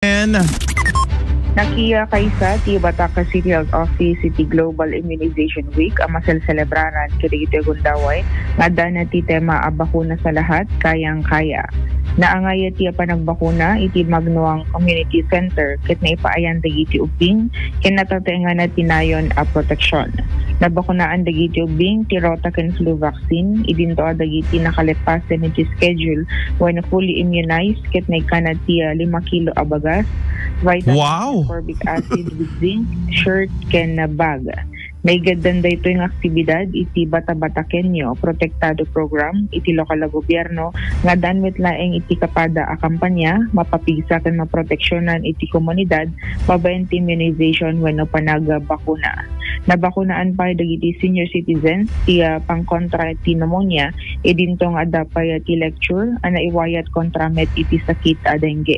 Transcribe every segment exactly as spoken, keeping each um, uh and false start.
Nakiya kaysa ti Batak City Health Office iti Global Immunization Week a maselselebraran kadagiti gundaway nga adda ti tema a "Bakuna sa Lahat, Kayang-Kaya." Naangay ti panagbakuna iti Magnoang Community Center ket naipaayan dagiti ubbing ken natataengan ti nayon a proteksyon. Nabakunaan dagiti ubbing ti rota ken flu vaccine, idinto a dagiti nakalepasen iti schedule wenno fully immunized ket naikkan ti, ah, lima kilo a bagas, vitamin Wow! ascorbic acid with zinc, shirt ken, ah, bag. Naigaddan daytoy nga aktibidad iti Bata-Batakenyo Protektado Program iti lokal a gobierno nga addan met laeng iti kapada a kampanya mapapigsa ken maproteksionan iti komunidad babaen ti immunization wenno panagbakuna. Nabakunaan pay dagiti senior citizens ti, ah, pangkontra ti pneumonia, idinto nga adda pay ti lecture a naiwayat kontra met iti sakit a dengue.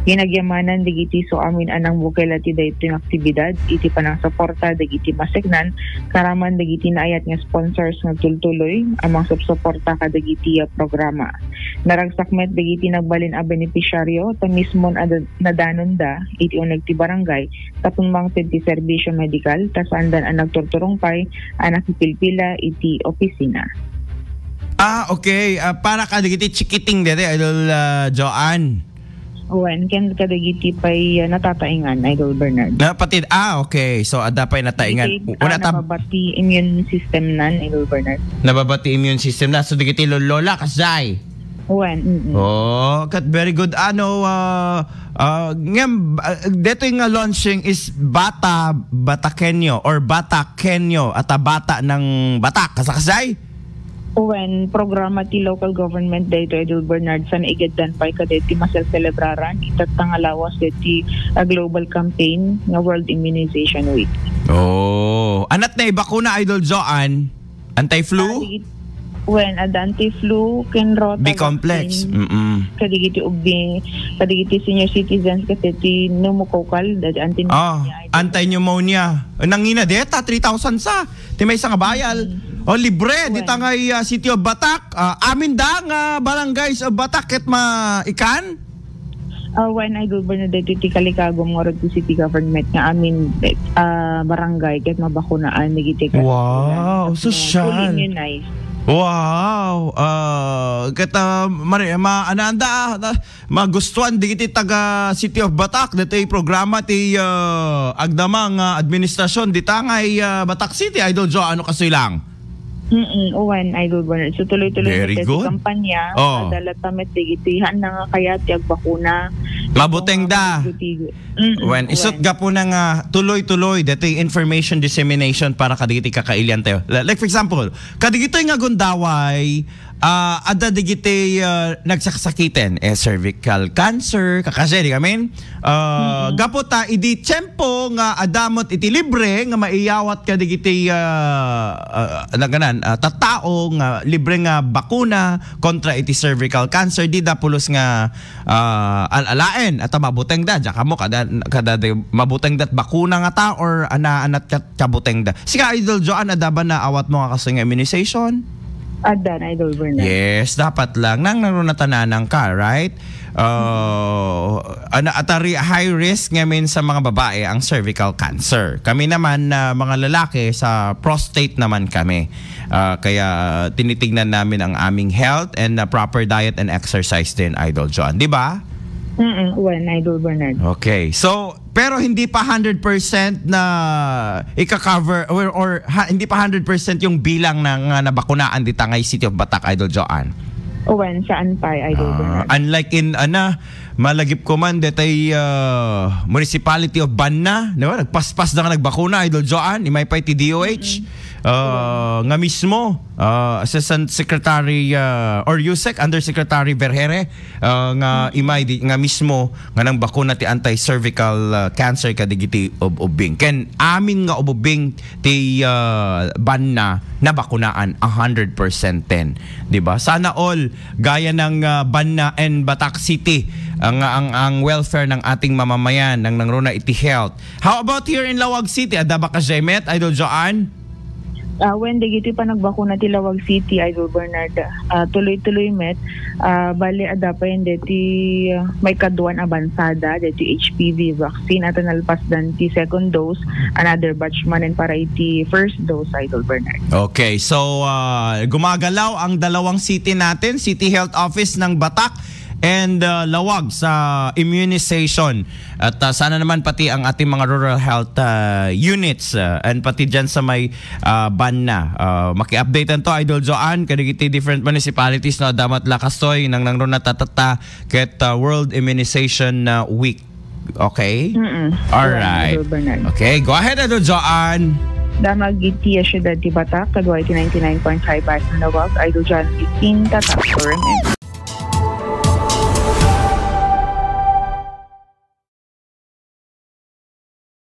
Ginagyamanan dagiti isuamin a nangbukel ti daytoy nga aktibidad iti panangsuporta dagiti maseknan, karaman dagiti naayat nga sponsors nga tultuloy a mangsupsuporta kadagiti, ah, programa. Naragsak met dagiti nagbalin a benepisyaryo ta mismon a da-, nadanonda iti uneg ti barangay tapno mangted ti serbisyo medikal ta saandan a nagturturong pay a nakipilpila iti opisina. Ah, okay. Ah, para kadagiti chikiting diri, Idol, ah, Joanne. Wen, ken kadagiti pay, ah, natataengan, Idol Bernard. Na, pati, ah, okay. So, adda pay nataengan. Dagiti, Una ah, tam- nababati immune system nan, Idol Bernard. Nababati immune system na. So, dagiti lolola, kasjay. Wen, mm-mm. Oh, kat very good. Ano, ah, ah, ngem, ah, detoy nga launching is Bata Batakenyo or Batakenyo at a bata ng Batak. Kasakasay? Wen, programa ti local government daytoy, Idol Bernard, sa naigaddan pay kadaytoy maselselebraran, itatta nga lawas daytoy a global campaign nga World Immunization Week. Oh, anat na ibakuna, Idol Joanne? Anti-flu? Ah, dagit-, wen, adda anti-flu, ken rota B-complex. Vaccine. Mm-mm. Kadagiti ubbing, kadagiti senior citizens, ket ti pneumococcal, dati anti-pneumonia. Ah, anti-pneumonia. Nangina deta, three thousand sa. Ti maysa nga bayal. Mm. Oh, libre, Wen. Dita nga, ah, City of Batak. Ah, amin da nga barangays of Batak, ket ma-, ikan? Ah, wen, Idol Bernard, daytoy ti kalikagum ngarud ti city government nga amin, ah, barangay ket mabakunaan dagiti kas-, Wow, ket sosyal. Fully immunized. Wow, ah, ket, ah, mari-, ma-, anaanda, ah, magustuhan dagiti taga City of Batak, daytoy programa ti, ah, agdama nga administrasyon dita nga, ah, Batak City, Idol Joe, ano kastoy lang? Mm, wen, Idol Bernard. So, tuloy-tuloy Very met ti good. Kampanya. Oh. Adda latta met dagiti haanna nga kayat ti agbakuna. Mabuteng da. Mm, Wen, isut wen. Gapu na nga tuloy-tuloy daytoy information dissemination para kadagiti kakailian tayo. La-, like, for example, kadagitoy nga gundaway, ah, adda dagiti, ah, nagsaksakiten, eh, cervical cancer, kakasi, di kami? Ah, Mm-mm. Gapu ta, idi tiempo nga adda met iti libre nga maiyawat kadagiti, ah, ah, naganan, ah, tattao nga libre nga bakuna kontra iti cervical cancer, di da pulos nga, ah, al-alaen, at mabuteng da, diak ammo, kada, kada di, mabuteng dat bakuna nga ta, or ana, anat kat-, kabuteng da. Sika, Idol Joanne, adda ba naawat mo nga kastoy nga immunization? Adda na, Idol Bernard. Yes, dapat lang. Nang narunatanan ka, right? Uh, ano, atari high risk ngamin sa mga babae ang cervical cancer. Kami naman na mga lalaki, sa prostate naman kami. Ah, kaya tinitignan namin ang aming health and, ah, proper diet and exercise din, Idol John. Di ba? Mm, wen, Idol Bernard. Okay. So, pero hindi pa hundred percent na ika-cover or, or ha, hindi pa hundred percent yung bilang na nga nabakunaan dita ngay City of Batak, Idol Joanne. Wen, saan pa, Idol Ah, Bernard? Unlike in, ana, malagip ko man, detay, ah, Municipality of Banna, di ba? Nagpaspas na nga nagbakuna, Idol Joanne, imay pay ti D O H, ah, nga mismo, ah, Assistant Secretary, ah, or USEC Undersecretary Vergere, ah, nga imay di, nga mismo nga nang bakuna ti anti-cervical, ah, cancer kadigiti ub-, ubbing. Ken amin nga ububbing ti, ah, Banna nabakunaan a hundred percent ten, di ba? Sana all gaya ng, ah, Banna and Batak City, ang, ang, ang welfare ng ating mamamayan, ng nangruna iti health. How about here in Laoag City? Adda ba ka, Jemet, Idol Joanne? Ah, when dagiti panagbakuna ti Lawag City, Idol Bernard, ah, tuloy-tuloy met, ah, bali adda pay deti, ah, maikaduan a bansada, deti H P V vaccine, at nalpasdan ti second dose, another batch manen para iti first dose, Idol Bernard. Okay, so ah, gumagalaw ang dalawang city natin, City Health Office ng Batak and ah, Lawag sa immunization. At ah, sana naman pati ang ating mga rural health ah, units ah, and pati dyan sa may ah, ban na. Ah, maki-update to, Idol Joanne, kadagiti different municipalities, no, damat lakastoy nang nang runa tatata ket ah, World Immunization ah, Week. Okay? Mm-mm. All right. Idol Bernard. Okay, go ahead, Idol Joanne. Damag iti siyudad ti Batak, kadua iti ninety-nine point five F M Lawag, Idol John fifteen, Tatak, Forum M.